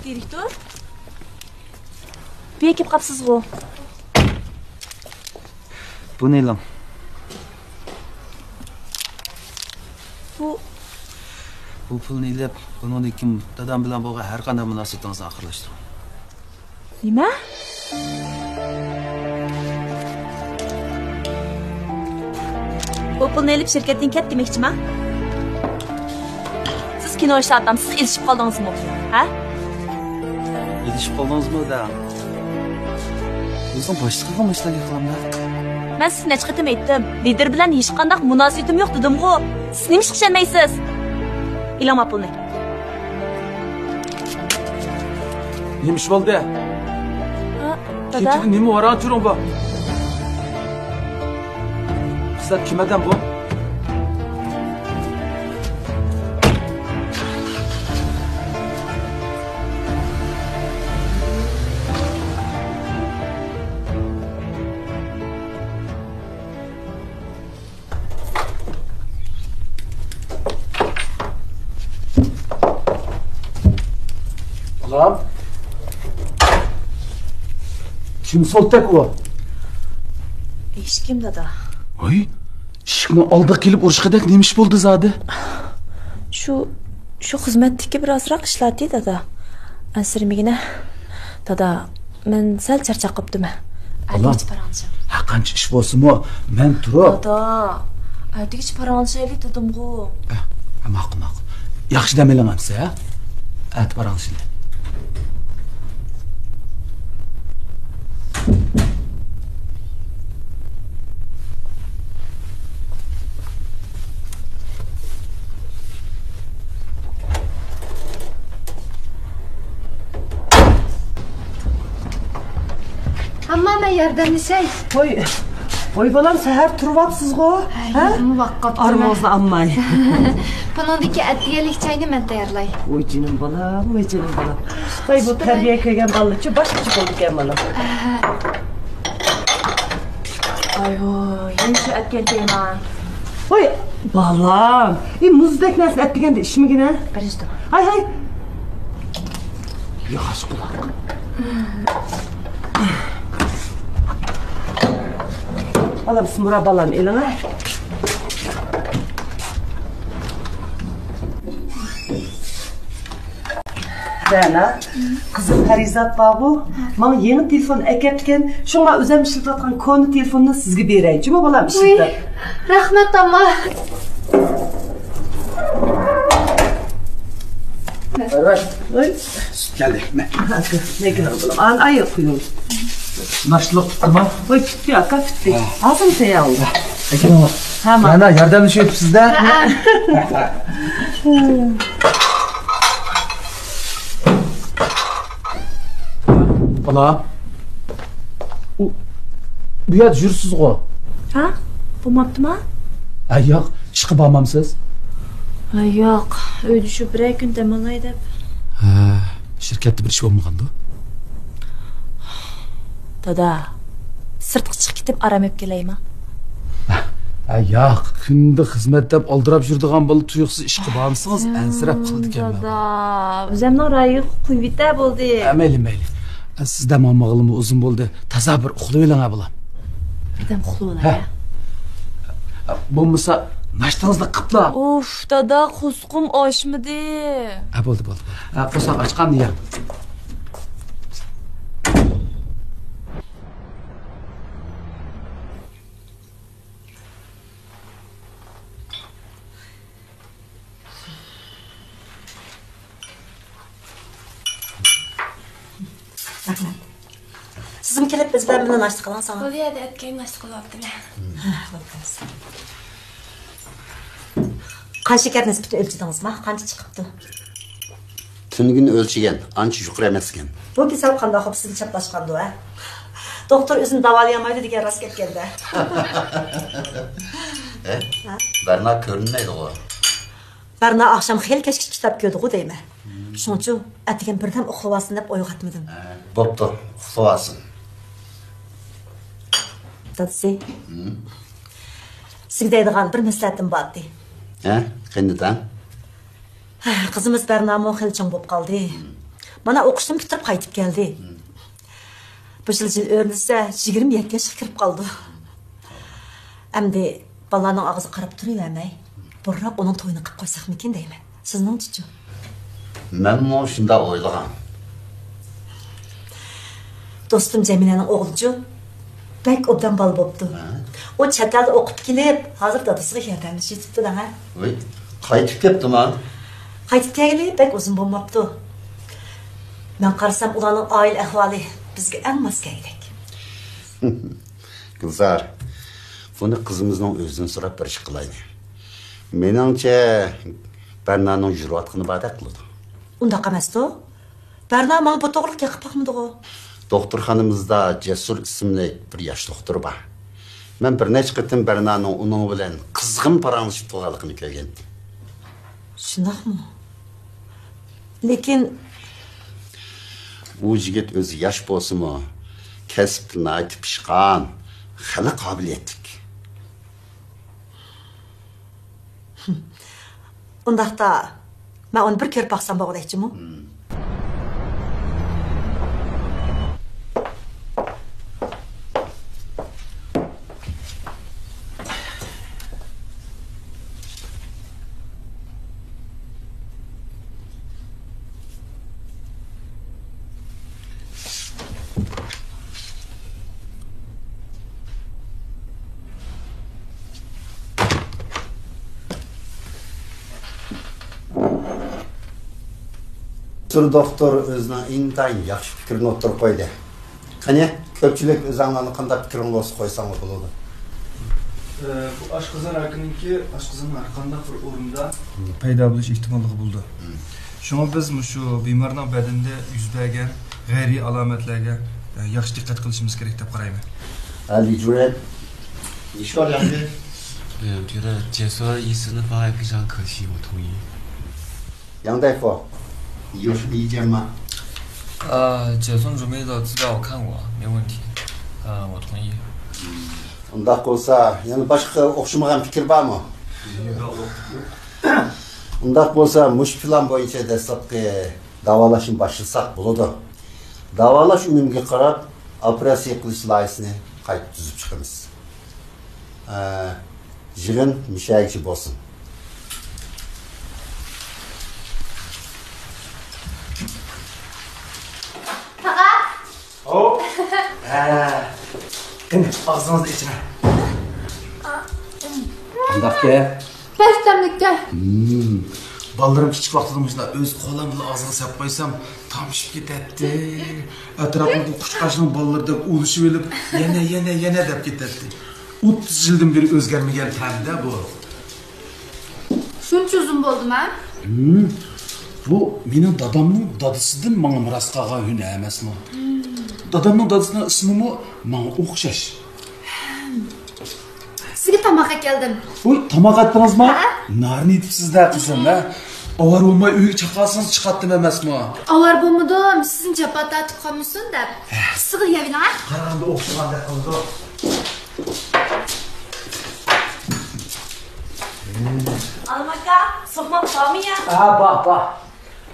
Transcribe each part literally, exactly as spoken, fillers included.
دىرېكتور، بۇ يەرگە كېلىپ قاپسىزغۇ؟ بۇنى ئېلىڭ. بۇ بۇ پۇلنى ئېلىپ، بۇنىڭدىن كېيىن دادام بىلەن بولغان ھەر قانداق مۇناسىۋىتىڭىزنى ئاخىرلاشتۇرۇڭ. نېمە؟ بۇ پۇلنى ئېلىپ شىركەتتىن كەت دېمەكچىما؟ سىز كىنو ئىشلەتتىم، سىز ئېلىشىپ قالدىڭىزمۇ؟ ھە؟ ئېلىشىپ قالدىڭىزمۇ دەڭ. ئۆزۈڭ باشلىق قىلغان ئىشلارنى قىلامدا. مەن سىزگە نەچچە قېتىم ئېيتتىم، لىدىر بىلەن ھېچقانداق مۇناسىۋىتىم يوق دېدىمغۇ. سىز نېمە ئىشقا ئىشەنمەيسىز؟ ئېلىڭ ما پۇلنى. نېمە ئىش بولدى؟ ھە، دادا. كېچىدە نېمە ۋاران تۇرۇڭ بۇ؟ قىزلار كىم ئادەم بۇ؟ بالام، كىم سولتەك ئۇ؟ ھېچكىم، دادا. ۋاي، ئىشىكنىڭ ئالدىغا كېلىپ ئۇرۇشقىدەك نېمە ئىش بولدى زادى؟ شۇ، شۇ خىزمەتتىكى بىر ئازراق ئىشلاتتى، دادا. ئەنسىرىمىگىنە، دادا. مەن سەل چارچاپ قاپتىمەن. بالام، ئەتىگىچە پاراڭلىشايلى. ھەر قانچە ئىش بولسىمۇ، مەن تۇرۇپ. دادا، ئەتىگىچە پاراڭلىشايلى دېدىمغۇ. ئە، ماقۇل، ماقۇل. ياخشى دەم ئېلىڭ ئەمسە، ھە؟ ئەتە پاراڭلىشايلى. ئامما، مەن ياردەملىشەي. ۋوي، ۋوي بالام، سەھەر تۇرۇۋاپسىزغۇ؟ ھە؟ ھە؟ يېزىمۇ باققاپتىمەن. ئارمىڭىزنى ئالماي. بۇنىڭدىكى ئەتىگەنلىك چاينى مەن تەييارلاي. ۋوي جېنىم بالام، ۋوي جېنىم بالام. ۋاي، بۇ تەربىيە كۆرگەن بالىلارچۇ باشقىچە بولىدىكەن مانا. ئايۋاي، يەنە شۇ ئەتكەن تېما. ۋاي، بالام. ئى، مۇزدەك نەرسىنى ئەتىگەندە ئىچمىگىنە. بىرىنچى توپ. ھاي، ھاي. ياخشى قۇلاق. بالام، سىمۇرا بالام، ئېلىڭە. رەنا، قىزىم پەرىزات بارغۇ، ماڭا يېڭى تېلېفون ئەكەپتىكەن، شۇڭا ئۆزۈم ئىشلىتىۋاتقان كونا تېلېفوننى سىزگە بېرەي. جۇمۇ بالام، ئىشلىتىپ. رەھمەت، ئامما. ۋاي. سۈت كەلدى. مە. ئاكا، نەگە بالام؟ ئان ئايا قويۇڭ. ناشتىلىق پۈتتىما؟ ۋاي، پۈتتى، ئاكا، پۈتتى. ھازىر تەييار بولدى. ئەكىلىڭلار. ھە، ماما. رەنا، ياردەملىشىۋېتىپسىز-دە. ھە. بالا، ئۇ، بۇ يەردە يۈرسىزغۇ؟ ھە؟ بولماپتىما؟ ھە، ياق، ئىشقا بارمامسىز؟ ھە، ياق، ئۆيدە شۇ بىرەر كۈن دەم ئالاي دەپ. ھە، شىركەتتە بىر ئىش بولمىغاندۇ؟ دادا، سىرتقا چىقىپ كېتىپ ئارام ئېلىپ كېلەيما؟ ھە، ياق، كۈندە خىزمەت دەپ ئالدىراپ يۈرىدىغان بالا تۇيۇقسىز ئىشقا بارمىسىڭىز، ئەنسىرەپ قالىدىكەنمەن. دادا، ئۆزۈمنىڭ رايىغا قويۇۋېتە بولدى. ھە، مەيلى، مەيلى. ھە، سىز دەم ئالمىغىلىمۇ ئۇزۇن بولدى. تازا بىر ئۇخلىۋېلىڭ، ھە، بالام. بىردەم ئۇخلىۋالاي، ھە. ھە. بولمىسا، ناشتىڭىزنى قىپلا. ئۇف، دادا، قورسىقىم ئاچمىدى. ھە، بولدى، بولدى، بولدى. ھە، قورساق ئاچقاندا يەڭ. رەھمەت. سىزمۇ كېلىپ بىز بىلەن بىللە ناشتا قىلىڭ، ساڭا. بولدى، ھەدە ئەتكەن ناشتا قىلىۋاپتىمەن. ھە، بولدى. قان شېكەر نىسبىتى ئۆلچىدىڭىزما؟ قانچە چىقىپتۇ؟ تۈنۈگۈن ئۆلچىگەن، ئانچە يۇقىرى ئەمەسكەن. بۇ كېسەل قانداق خۇپسىدە چاپلاشقاندۇ، ھە؟ دوختۇر ئۆزىنى داۋالىيالمايدۇ دېگەن راست گەپكەن-دە. ھە؟ ھە؟ بەرنا كۆرۈنمەيدىغۇ. بەرنا ئاخشام خېلى كەچكىچە كىتاب كۆردىغۇ دەيمەن. شۇڭچۇ ئەتىگەن بىردەم ئۇخلىۋالسۇن دەپ ئويغاتمىدىم. ھە، بوپتۇ، ئۇخلىۋالسۇن. دادىسى، سىزگە دەيدىغان بىر مەسلىھەتىم بار ئىدى. ھە، قېنى دەڭ. قىزىمىز بەرنامۇ خېلى چوڭ بولۇپ قالدى. مانا ئوقۇشنىمۇ پۈتتۈرۈپ قايتىپ كەلدى. بۇ يىل يىل ئۆرلىسە يىگىرمە يەتتە ياشقا كىرىپ قالىدۇ. ئەمدى بالىلارنىڭ ئاغزىغا قاراپ تۇرۇۋەرمەي، بۇرۇنراق ئۇنىڭ تويىنى قىلىپ قويساقمىكىن دەيمەن. سىزنىڭچىچۇ؟ مەنمۇ شۇنداق ئويلىغان. دوستۇم جەمىلەنىڭ ئوغلىچۇ؟ بەك ئوبدان بالا بوپتۇ. ھە؟ ئۇ چەت ئەلدە ئوقۇپ كېلىپ، ھازىر دادىسىغا ياردەملىشىۋېتىپتۇ دەڭە. ۋاي، قايتىپ كەپتۇما؟ قايتىپ كەلگىلى بەك ئۇزۇن بولماپتۇ. مەن قارىسام، ئۇلارنىڭ ئائىلە ئەھۋالى بىزگە ئەڭ ماس كەلگۈدەك. گۈلزار، بۇنى قىزىمىزنىڭ ئۆزىدىن سوراپ بىر ئىش قىلايلى. مېنىڭچە، بەرنانىڭ يۈرۈۋاتقىنى باردەك قىلىدۇ. ئۇنداق ئەمەستۇ؟ بەرنا ماڭا بۇ توغرىلىق گەپ قىلىپ باقمىدىغۇ؟ دوختۇرخانىمىزدا جەسۇر ئىسىملىك بىر ياش دوختۇر بار. مەن بىر نەچچە قېتىم بەرنانىڭ ئۇنىڭ بىلەن قىزغىن پاراڭلىشىپ تۇرغانلىقىنى كۆرگەنتىم. شۇنداقمۇ؟ لېكىن ئۇ يىگىت ئۆزى ياش بولسىمۇ، كەسىپتە ناھايىتى پىشقان، خېلى قابىلىيەتلىك. ئۇنداقتا، مەن ئۇنى بىر كۆرۈپ باقسام بولغۇدەك جۇمۇ؟ سۈر دوختۇر ئۆزىنىڭ ئىنتايىن ياخشى پىكرىنى ئوتتۇرىغا قويدى. قېنى، كۆپچىلىك ئۆزۈڭلارنىڭ قانداق پىكرىڭلار بولسا قويساڭلار بولىدۇ. ئە، بۇ ئاشقازان راكىنىڭكى ئاشقازاننىڭ ھەر قانداق بىر ئورۇندا پەيدا بولۇش ئېھتىماللىقى بولىدۇ. شۇڭا بىز مۇشۇ بىمارنىڭ بەدىنىدە يۈز بەرگەن غەيرىي ئالامەتلەرگە، ئە، ياخشى دىققەت قىلىشىمىز كېرەك دەپ قارايمەن. 啊，李主任，你需要两杯。 对，我觉得解说医师的方案非常可行，我同意。 杨大夫，你有什么意见吗？呃，解说准备的资料我看过，没问题。呃，我同意。 ئۇنداق بولسا، يەنە باشقا ئوخشىمىغان پىكىر بارمۇ؟ ئۇنداق بولسا، مۇشۇ پىلان بويىچە دەسلەپكى داۋالاشنى باشلىساق بولىدۇ. داۋالاش ئۈنۈمىگە قاراپ، ئوپېراتسىيە قىلىش لايىھىسىنى قايتا تۈزۈپ چىقىمىز. ئە، يىغىن مۇشۇ يەرگىچە بولسۇن. تاغا! ئاۋۇ! ھە. قېنى، ئاغزىڭىزنى ئېچىڭ. قانداق گەپ؟ بەك تەملىككەن. بالىلىرىم كىچىك ۋاقتىدا مۇشۇنداق ئۆز قولۇم بىلەن ئاغزىغا سەپ قويسام، تامشىپ كېتەتتى. ئەتراپىمدىكى قۇشقاچنىڭ بالىلىرى دەپ ئۇلىشىۋېلىپ، يەنە، يەنە، يەنە دەپ كېتەتتى. ئوتتۇز يىلدىن بېرى ئۆزگەرمىگەن تەمدە بۇ. شۇنچە ئۇزۇن بولدىما؟ بۇ مېنىڭ دادامنىڭ دادىسىدىن ماڭا مىراس قالغان ھۈنەر ئەمەسمۇ؟ دادامنىڭ دادىسىنىڭ ئىسمىمۇ ماڭا ئوخشاش. سىزگە تاماق ئەكەلدىم. ۋوي، تاماق ئەتتىڭىزما؟ ھە. نارىنى يېتىپسىز-دە، قىزىم، ھە؟ ئاۋارە بولماي ئۆيگە چاقىرسىڭىز چىقاتتىم ئەمەسمۇ؟ ئاۋارە بولمىدىم، سىزنى جاپا تارتىپ قالمىسۇن دەپ. سىغىل يەۋېلىڭ، ھە؟ قارىغاندا ئوخشىغاندەك قىلىدۇ. ئالىم ئاكا، سوقماق بارمۇ يا؟ ھە، بار، بار.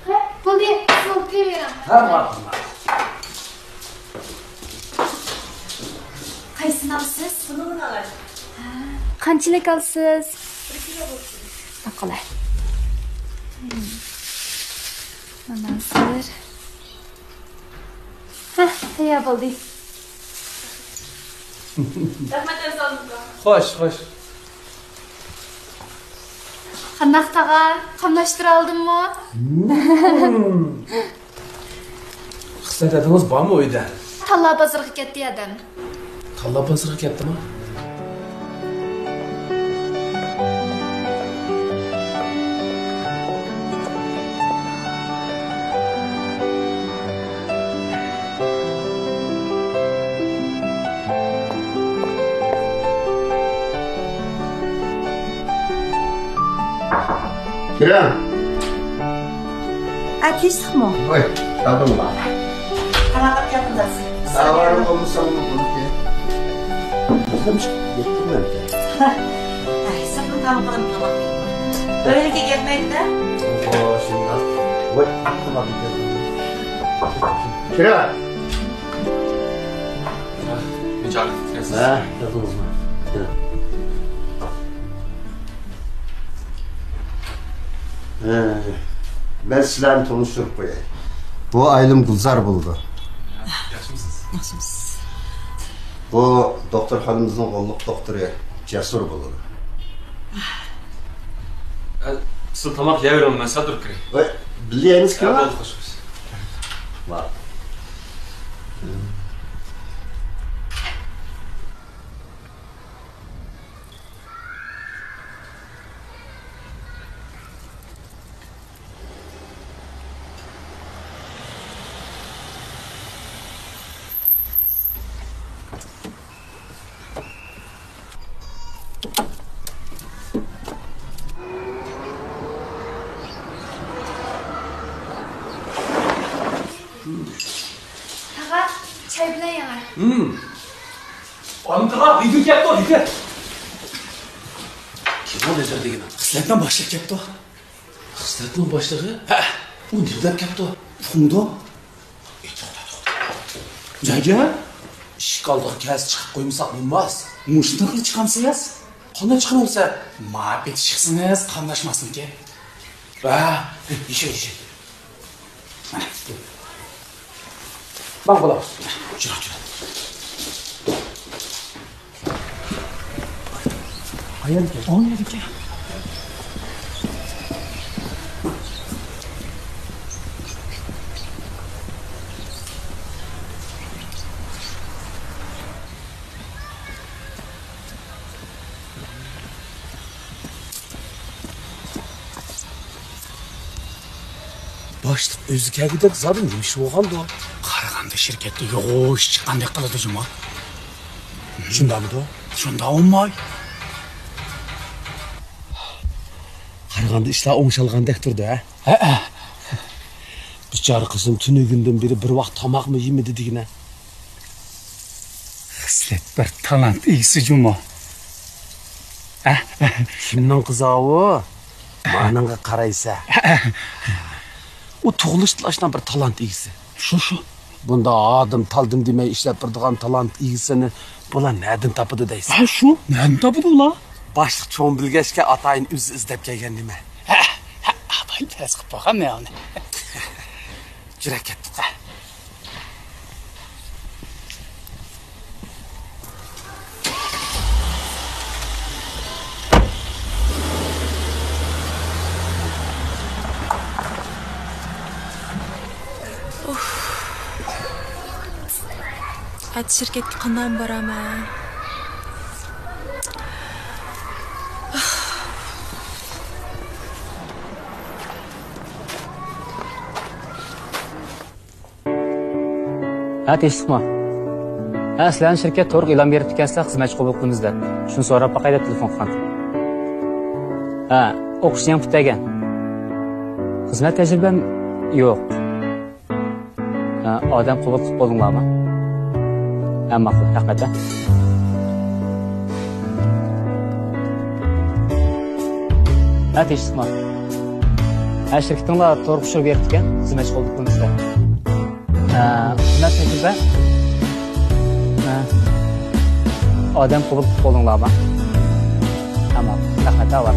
ھە، بولدى، سىز ئولتۇرۇۋېرىڭ. ھە، ماقۇل، ماقۇل. قايسىنى ئالىسىز؟ بۇنىڭدىن ئالاي. ھە. قانچىلىك ئالىسىز؟ بىر كىلو بولسۇن. ماقۇل. مانا ھازىر. ھە، تەييار بولدى. رەھمەت، ئەزىز ئالىم ئاكا. خوش، خوش. قانداق تاغا؟ قاملاشتۇرالدىممۇ؟ خىسلەت ھەدىڭىز بارمۇ ئۆيدە؟ تاللا بازىرىغا كەتتى ھەدەم. تاللا بازىرىغا كەتتىما؟ كىرىڭ. ئە، تىنچلىقمۇ؟ ۋاي، تاپىڭلار. قانداق كەلدىڭىز؟ ساۋارىم بولمىساڭمۇ بولىدۇ. ئۆزۈم چىقىپ كەتتىم. ئە، سىرتتىن تاماق قىلىپ تاماق يەيمەن. ئۆيدىكى گەپمەيدۇ-دە. ئوھو، شۇنداق. ۋاي، تاماق يەيمەن. كىرە. نىجات، كىرىسىز. ھە، كىرىڭىزمۇ. كىرىڭ. ھە، مەن سىلەرنى تونۇشتۇرۇپ قوياي. بۇ ئايالىم گۈلزار بولىدۇ. ياخشىمۇسىز؟ ياخشىمىز. بۇ دوختۇرخانىمىزنىڭ غوللۇق دوختۇرى جەسۇر بولىدۇ. ئە، سىز تاماق يەۋېرىڭ، مەن سەل تۇرۇپ كىرەي. ۋاي، بىللە يەيمىزكى. ھە، بولدى، خوش، خوش. بار. تاغا، چاي بىلەن يەڭە. ھىم. ئاندىغا ھىدى كەپتۇ، ھىدى. كىم ئۇ نەزەر دېگىنىڭ؟ خىسلەتنىڭ باشلىقى كەپتۇ. خىسلەتنىڭ باشلىقى؟ ھە. ئۇ نېمە دەپ كەپتۇ؟ ئۇقمىدىم. ئېي، توختا، توختا. نەگە؟ ئىشىك ئالدىغا كەلسە چىقىپ قويمىساق بولماس. مۇشۇنداقلا چىقامسىز؟ قانداق چىقىمەن دېسە، ماڭا پېتىشىقسىڭىز قاملاشماسمىكىن؟ ھە، يېشىل، يېشىل. مانا. ماڭ، بولا. جۈرە، جۈرە. قايەرگە؟ ئوڭ يەرگە. باشلىق ئۆزى كەلگۈدەك زادى نېمە ئىش بولغاندۇ؟ قارىغاندا شىركەتتە يوغان ئىش چىققاندەك قىلىدۇ جۇمۇ. شۇنداقمىدۇ؟ شۇنداق بولماي. قارىغاندا ئىشلار ئوڭشالغاندەك تۇرىدۇ، ھە؟ ھەئە. بىچارە قىزىم تۈنۈگۈندىن بېرى بىر ۋاق تاماقمۇ يېمىدى دېگىنە. خىسلەت بىر تالانت ئىگىسى جۇمۇ. ھە؟ كىمنىڭ قىزى ئاۋۇ؟ مانىڭغا قارايسە. ئۇ تۇغۇلۇشتىلا ئاشۇنداق بىر تالانت ئىگىسى. شۇ، شۇ. بۇنداق ھادىم تالدىم دېمەي ئىشلەپ بېرىدىغان تالانت ئىگىسىنى بۇلار نەدىن تاپىدۇ دەيسەن؟ ھە، شۇ. نەدىن تاپىدۇ ئۇلار؟ باشلىق چوڭ بىلگەچكە ئاتايىن ئۆزى ئىزدەپ كەلگەن نېمە؟ ھە، ھە، ئاتايىن تەرەت قىلىپ بولغان مەن ئۇنى. جۈرە كەتتۇق. ئەتە شىركەتكە قانداقمۇ بارامەن؟ ھە، تىنچلىقمۇ؟ ھە، سىلەرنىڭ شىركەت تورغا ئېلان بېرىپتىكەنسىلەر، خىزمەتچى قوبۇل قىلىمىز دەپ. شۇنى سوراپ باقاي دەپ تېلېفون قىلغانتىم. ھە، ئوقۇش يېڭى پۈتتۈرگەن. خىزمەت تەجرىبەم يوق. ھە، ئادەم قوبۇل قىلىپ بولدۇڭلارمۇ؟ ھە، ماقۇل، رەھمەت، ھە. ھە، تىنچلىقمۇ؟ ھە، شىركىتىڭلار تورغا ئۇچۇر بېرىپتىكەن، خىزمەتچى قوبۇل قىلىمىز دەپ. ئە، خىزمەت تەكلىپى؟ ئە، ئادەم قوبۇل قىلىپ بولدۇڭلارمۇ؟ تامام، رەھمەت، ئاۋۇ.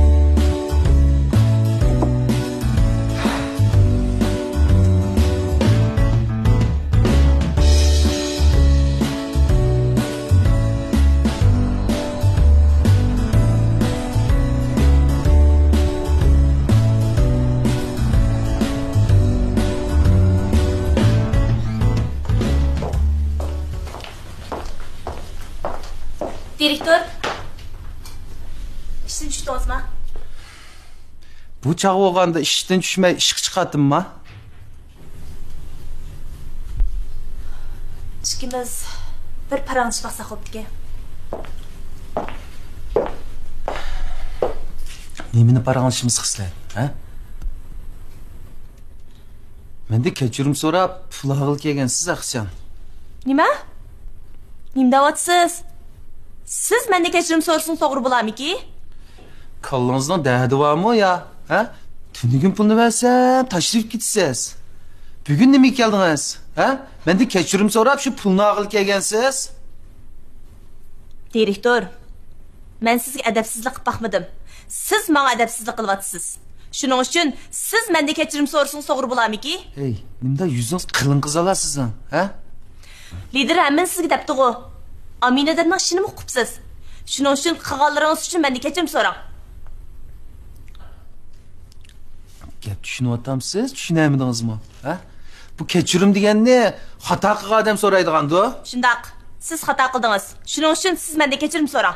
دىرېكتور، ئىشتىن چۈشتىڭىزما؟ بۇ چاغ بولغاندا ئىشتىن چۈشمەي ئىشقا چىقاتتىمما؟ ئىككىمىز بىر پاراڭلىشىپ باقساق بوپتىكەن. نېمىنى پاراڭلىشىمىز خىسلەت، ھە؟ مەندىن كەچۈرۈم سوراپ پۇل ئالغىلى كەلگەنسىز ئاخشام. نېمە؟ نېمە دەۋاتىسىز؟ سىز مەندىن كەچۈرۈم سورىسىڭىز توغرا بولارمىكى؟ كاللىڭىزنىڭ دەردى بارمۇ يا؟ ھە؟ تۈنۈگۈن پۇلنى بەرسەم تاشلىۋېتىپ كېتىسىز. بۈگۈن نېمىگە كەلدىڭىز؟ ھە؟ مەندىن كەچۈرۈم سوراپ شۇ پۇلنى ئالغىلى كەلگەنسىز؟ دىرېكتور، مەن سىزگە ئەدەپسىزلىك قىلىپ باقمىدىم. سىز ماڭا ئەدەپسىزلىك قىلىۋاتىسىز. شۇنىڭ ئۈچۈن سىز مەندىن كەچۈرۈم سورىسىڭىز توغرا بولارمىكى؟ ھەي، نېمىنداق يۈزىڭىز قىلىن قىزالا سىزنىڭ، ھە؟ لىدىر ھەممىنى سىزگە دەپتىغۇ. ئامىنە دەمنىڭ ئىشىنىمۇ ئۇقۇپسىز. شۇنىڭ ئۈچۈن قىلغانلىرىڭىز ئۈچۈن مەندىن كەچۈرۈم سوراڭ. گەپ چۈشىنىۋاتامسىز، چۈشىنەلمىدىڭىزمۇ؟ ھە؟ بۇ كەچۈرۈم دېگەننى خاتا قىلغان ئادەم سورايدىغاندۇ؟ شۇنداق. سىز خاتا قىلدىڭىز. شۇنىڭ ئۈچۈن سىز مەندىن كەچۈرۈم سوراڭ.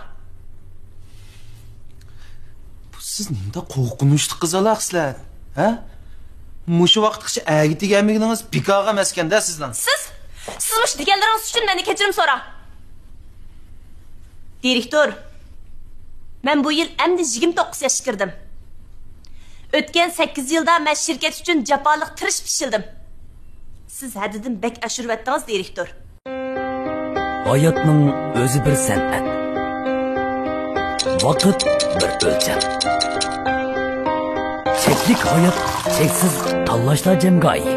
بۇ سىز نېمىنداق قورقۇنچلۇق قىزالا خىسلەت؟ ھە؟ مۇشۇ ۋاقىتقىچە ئەگە تېگەلمىگىنىڭىز بىكارغا ئەمەسكەندە سىزنىڭ. سىز، سىز مۇشۇ دېگەنلىرىڭىز ئۈچۈن مەندىن كەچۈرۈم سوراڭ. دىرېكتور، مەن بۇ يىل ئەمدى يىگىرمە توققۇز ياشقا كىردىم. ئۆتكەن سەككىز يىلدا مەن شىركەت ئۈچۈن جاپالىق تىرىشىپ ئىشلىدىم. سىز ھەددىدىن بەك ئاشۇرۇۋەتتىڭىز، دىرېكتور. ھاياتنىڭ ئۆزى بىر سەنئەت. ۋاقىت بىر ئۆلچەم. چەكلىك ھايات، چەكسىز تاللاشلار جەمگاھى.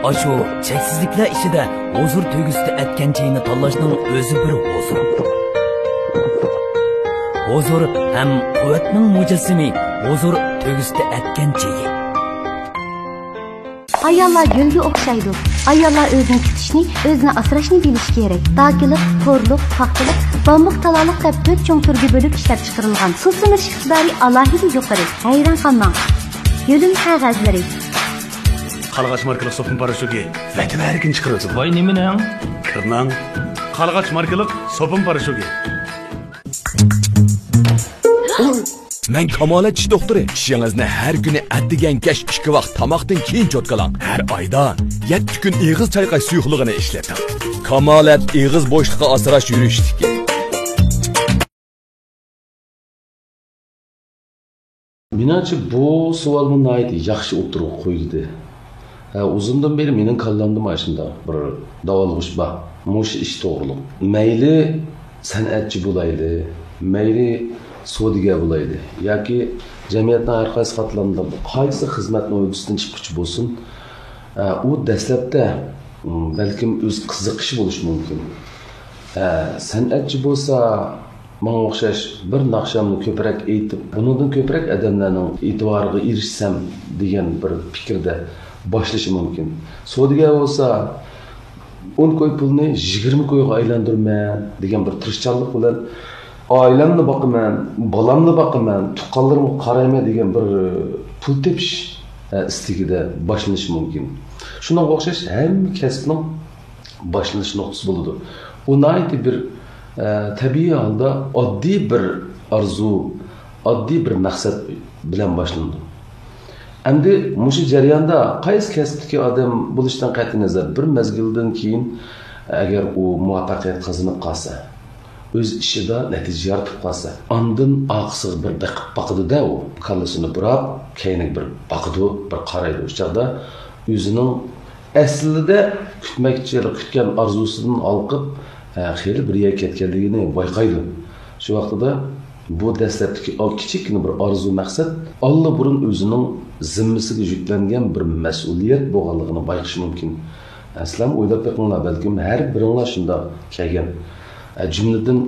ئاشۇ چەكسىزلىكلەر ئىچىدە ھۇزۇر تۆگىسىدە ئەتكەن چېيىنى تاللاشنىڭ ئۆزى بىر ھۇزۇر. ھۇزۇر ھەم قۇۋۋەتنىڭ مۇجەسسىمى، ھۇزۇر تۆگىسىدە ئەتكەن چېيى. ئاياللار گۈلگە ئوخشايدۇ. ئاياللار ئۆزىنى تۇتۇشنى، ئۆزىنى ئاسراشنى بىلىشى كېرەك. داكىلىق، خورلۇق، پاختىلىق، بامبۇك، تالالىق دەپ تۆت چوڭ تۈرگە بۆلۈپ ئىشلەپچىقىرىلغان. سۇ سۈمۈرۈش ئىقتىدارى ئالاھىدە يۇقىرى. ھەيران قالماڭ. يۆلۈن قەغەزلىرى. قارلىغاچ ماركىلىق سوپۇن پاراشوكى ۋەتىۋەرگىن چىقىرىۋېتىدۇ. ۋاي نېمىنىڭ؟ كىرنىڭ. قارلىغاچ ماركىلىق سوپۇن پاراشوكى. مەن كامالەت چىش دوختۇرى. چىشىڭىزنى ھەر كۈنى ئەتىگەن كەچ ئىككى ۋاق تاماقتىن كېيىن چوتكىلاڭ. ھەر ئايدا يەتتە كۈن ئېغىز چايقاش سۇيۇقلۇقىنى ئىشلىتىڭ. كامالەت ئېغىز بوشلۇقى ئاسراش يۈرۈشلۈكى. مېنىڭچە، بۇ سوئالمۇ ناھايىتى ياخشى ئوتتۇرىغا قويۇلدى. ھە، ئۇزۇندىن بېرى مېنىڭ كاللامدىمۇ ئاشۇنداق بىر داۋالغۇش بار. مۇشۇ ئىش توغرۇلۇق. مەيلى سەنئەتچى بولايلى، مەيلى سودىگەر بولايلى ياكى جەمئىيەتنىڭ ھەر قايسى قاتلامدا قايسى خىزمەتنىڭ ھۆددىسىدىن چىققۇچى بولسۇن، ئە، ئۇ دەسلەپتە، م، بەلكىم ئۆز قىزىقىشى بولۇشى مۇمكىن. ئە، سەنئەتچى بولسا، ماڭا ئوخشاش بىر ناخشامنى كۆپرەك ئېيتىپ، بۇنىڭدىن كۆپرەك ئادەملەرنىڭ ئېتىبارىغا ئېرىشسەم دېگەن بىر پىكىردە باشلىشى مۇمكىن. سودىگەر بولسا، ئون كوي پۇلنى يىگىرمە كويغا ئايلاندۇرىمەن دېگەن بىر تىرىشچانلىق بىلەن، ئائىلەمنى باقىمەن، بالامنى باقىمەن، تۇغقانلىرىمغا قارايمەن دېگەن بىر پۇل تېپىش، ئە، ئىستىكىدە باشلىنىشى مۇمكىن. شۇنىڭغا ئوخشاش ھەممە كەسىپنىڭ باشلىنىش نۇقتىسى بولىدۇ. ئۇ ناھايىتى بىر، ئە، تەبىئىي ھالدا ئاددىي بىر ئارزۇ، ئاددىي بىر مەقسەت بىلەن باشلىنىدۇ. ئەمدى مۇشۇ جەرياندا قايسى كەسىپتىكى ئادەم بولۇشىدىن قەتئىينەزەر، بىر مەزگىلدىن كېيىن ئەگەر ئۇ مۇۋەپپەقىيەت قازىنىپ قالسا، ئۆز ئىشىدا نەتىجە يارىتىپ قالسا، ئاندىن ئارقىسىغا بىر بېقىپ باقىدۇ-دە ئۇ. كاللىسىنى بۇراپ، كەينىگە بىر باقىدۇ، بىر قارايدۇ. ئۇ چاغدا ئۆزىنىڭ ئەسلىدە كۈتمەكچى، كۈتكەن ئارزۇسىدىن ھالقىپ، ھە، خېلى بىر يەرگە كەتكەنلىكىنى بايقايدۇ. شۇ ۋاقتىدا بۇ دەسلەپتىكى ئا-، كىچىككىنە بىر ئارزۇ مەقسەت ئاللىبۇرۇن ئۆزىنىڭ زىممىسىگە يۈكلەنگەن بىر مەسئۇلىيەت بولغانلىقىنى بايقىشى مۇمكىن. ئە، سىلەرمۇ ئويلاپ بېقىڭلار، بەلكىم ھەر بىرىڭلار شۇنداق كەلگەن. ئە، جۈملىدىن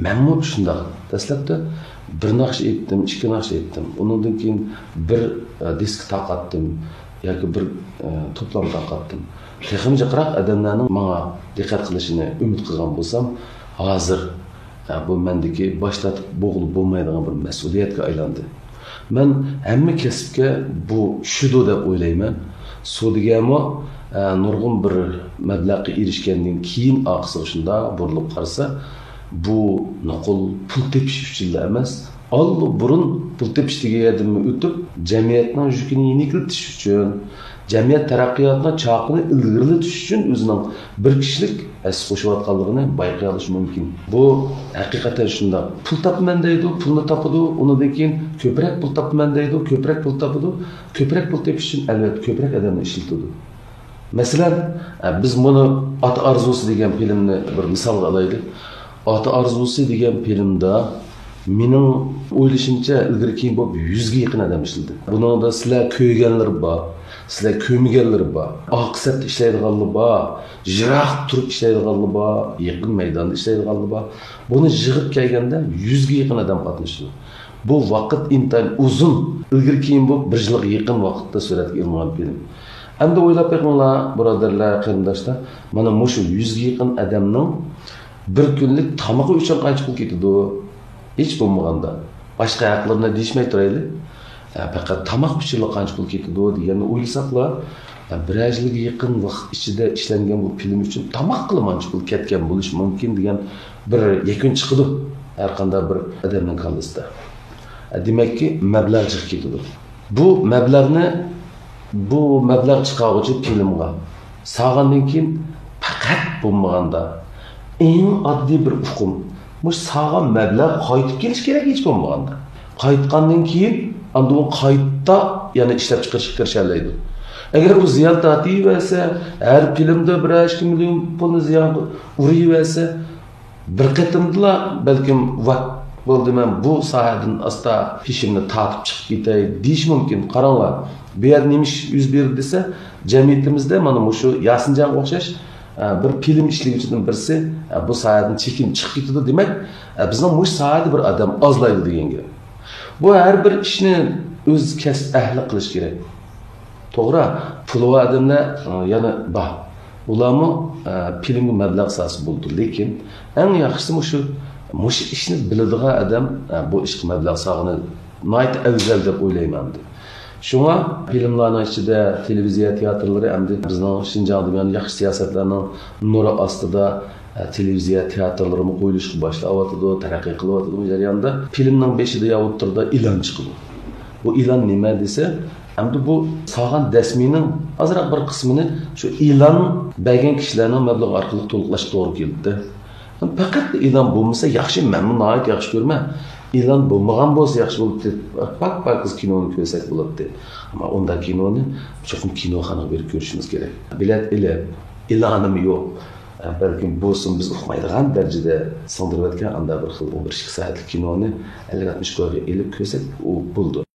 مەنمۇ شۇنداق. دەسلەپتە بىر ناخشا ئېيتتىم، ئىككى ناخشا ئېيتتىم. ئۇنىڭدىن كېيىن بىر، ئە، دىسك تارقاتتىم ياكى بىر، ئە، توپلام تارقاتتىم. تېخىمۇ جىقراق ئادەملەرنىڭ ماڭا دىققەت قىلىشىنى ئۈمىد قىلغان بولسام، ھازىر، ئە، بۇ مەندىكى باش تارتىپ بولغىلى بولمايدىغان بىر مەسئۇلىيەتكە ئايلاندى. مەن ھەممە كەسىپكە بۇ چۈشىدۇ دەپ ئويلايمەن. سودىگەرمۇ، ئە، نۇرغۇن بىر مەبلەغقە ئېرىشكەندىن كېيىن ئارقىسىغا شۇنداق بۇرۇلۇپ قارىسا، بۇ نوقۇل پۇل تېپىش ئۈچۈنلا ئەمەس، ئاللىبۇرۇن پۇل تېپىش دېگەن يەردىنمۇ ئۆتۈپ، جەمئىيەتنىڭ يۈكىنى يېنىكلىتىش ئۈچۈن، جەمئىيەت تەرەققىياتىنىڭ چاقىنى ئىلگىرىلىتىش ئۈچۈن ئۆزىنىڭ بىر كىشىلىك ھەسسە قوشۇۋاتقانلىقىنى بايقىيالىشى مۇمكىن. بۇ ھەقىقەتەن شۇنداق. پۇل تاپىمەن دەيدۇ، پۇلنى تاپىدۇ، ئۇنىڭدىن كېيىن كۆپرەك پۇل تاپىمەن دەيدۇ، كۆپرەك پۇل تاپىدۇ، كۆپرەك پۇل تېپىش ئۈچۈن ئەلۋەتتە كۆپرەك ئادەمنى ئىشلىتىدۇ. مەسىلەن، ئە، بىز مۇنۇ ئاتا ئارزۇسى دېگەن فىلىمنى بىر مىسالغا ئالايلى. ئاتا ئارزۇسى دېگەن فىلىمدا، مېنىڭ ئويلىشىمچە، ئىلگىرى كېيىن بولۇپ يۈزگە يېقىن ئادەم ئىشلىدى. بۇنىڭدا سىلەر كۆرگەنلىرى بار، سىلەر كۆرمىگەنلىرى بار. ئاقسەتتە ئىشلەيدىغانلىرى بار، يىراق تۇرۇپ ئىشلەيدىغانلىرى بار، يېقىن مەيداندا ئىشلەيدىغانلىرى بار. بۇنى يىغىپ كەلگەندە يۈزگە يېقىن ئادەم قاتنىشىدۇ. بۇ ۋاقىت ئىنتايىن ئۇزۇن، ئىلگىرى كېيىن بولۇپ بىر يىلغا يېقىن ۋاقىتتا سۈرەتكە ئېلىنغان فىلىم. ئەمدى ئويلاپ بېقىڭلار، بۇرادەرلەر، قېرىنداشلار، مانا مۇشۇ يۈزگە يېقىن ئادەمنىڭ بىر كۈنلۈك تامىقى ئۈچۈن قانچە پۇل كېتىدۇ؟ ھېچ بولمىغاندا، باشقا ھەقلىرىنى دېيىشمەي تۇرايلى. ھە، پەقەت تاماق ئۈچۈنلا قانچە پۇل كېتىدۇ دېگەننى ئويلىساقلا، ھە، بىرەر يىلغا يېقىن ۋاقىت ئىچىدە ئىشلەنگەن بۇ فىلىم ئۈچۈن تاماققىلا مانچە پۇل كەتكەن بولۇشى مۇمكىن دېگەن بىر يەكۈن چىقىدۇ ھەر قانداق بىر ئادەمنىڭ كاللىسىدا. ھە، دېمەككى، مەبلەغ جىق كېتىدۇ. بۇ مەبلەغنى، بۇ مەبلەغ چىقارغۇچى فىلىمغا سالغاندىن كېيىن پەقەت بولمىغاندا، ئەڭ ئاددىي بىر ئۇقۇم، مۇشۇ سالغان مەبلەغ قايتىپ كېلىشى كېرەك ھېچ بولمىغاندا. قايتقاندىن كېيىن ئاندىن ئۇ قايتا يەنە ئىشلەپچىقىرىشقا كىرىشەلەيدۇ. ئەگەر ئۇ زىيان تارتىۋەرسە، ھەر فىلىمدا بىرەر ئىككى مىليون پۇلنى زىيان ئۇرۇۋەرسە، بىر قېتىمدىلا بەلكىم، ۋاھ، بولدى، مەن بۇ ساھەدىن ئاستا پېشىمنى تارتىپ چىقىپ كېتەي دېيىشى مۇمكىن. قاراڭلار، بۇ يەردە نېمە ئىش يۈز بېرىدۇ دېسە، جەمئىيىتىمىزدە مانا مۇشۇ ياسىنجانغا ئوخشاش، ئە، بىر فىلىم ئىشلىگۈچىدىن بىرسى، ئە، بۇ ساھەدىن چېكىنىپ چىقىپ كېتىدۇ. دېمەك، ئە، بىزنىڭ مۇشۇ ساھەدە بىر ئادەم ئازلايدۇ دېگەن گەپ. بۇ ھەر بىر ئىشنى ئۆز كەسىپ ئەھلى قىلىش كېرەك. توغرا، پۇلى بار ئادەملەر، ئە، يەنە بار. ئۇلارمۇ، ئە، فىلىمگە مەبلەغ سالسا بولىدۇ. لېكىن ئەڭ ياخشىسى مۇشۇ، مۇشۇ ئىشنى بىلىدىغان ئادەم، ئە، بۇ ئىشقا مەبلەغ سالغىنى ناھايىتى ئەۋزەل دەپ ئويلايمەن ئەمدى. شۇڭا فىلىملارنىڭ ئىچىدە تېلېۋىزىيە تىياتىرلىرى ئەمدى بىزنىڭ شىنجاڭدا يەنە ياخشى سىياسەتلەرنىڭ نۇرى ئاستىدا، ئە، تېلېۋىزىيە تىياتىرلىرىمۇ قويۇلۇشقا باشلاۋاتىدۇ، تەرەققىي قىلىۋاتىدۇ. بۇ جەرياندا فىلىمنىڭ بېشىدا يا ئوتتۇرىدا ئېلان چىقىدۇ. بۇ ئېلان نېمە دېسە، ئەمدى بۇ سالغان دەسمىنىڭ ئازراق بىر قىسمىنى شۇ ئېلان بەرگەن كىشىلەرنىڭ مەبلىغى ئارقىلىق تولۇقلاشقا توغرا كېلىدۇ. پەقەت ئېلان بولمىسا ياخشى، مەنمۇ ناھايىتى ياخشى كۆرىمەن. ئېلان بولمىغان بولسا ياخشى بولاتتى. پاك-پاكىز كىنونى كۆرسەك بولاتتى. ئەمما ئۇنداق كىنونى چوقۇم كىنوخانىغا بېرىپ كۆرۈشىمىز كېرەك. بېلەت ئېلىپ، ئېلانىمۇ يوق. بەلكىم بولسىمۇ بىز ئۇقمايدىغان دەرىجىدە سىڭدۈرۈۋەتكەن ئانداق بىر خىل ئون بىر ئىككى سائەتلىك كىنونى ئەللىك ئاتمىش كويغا ئېلىپ كۆرسەك، ئۇ بولىدۇ.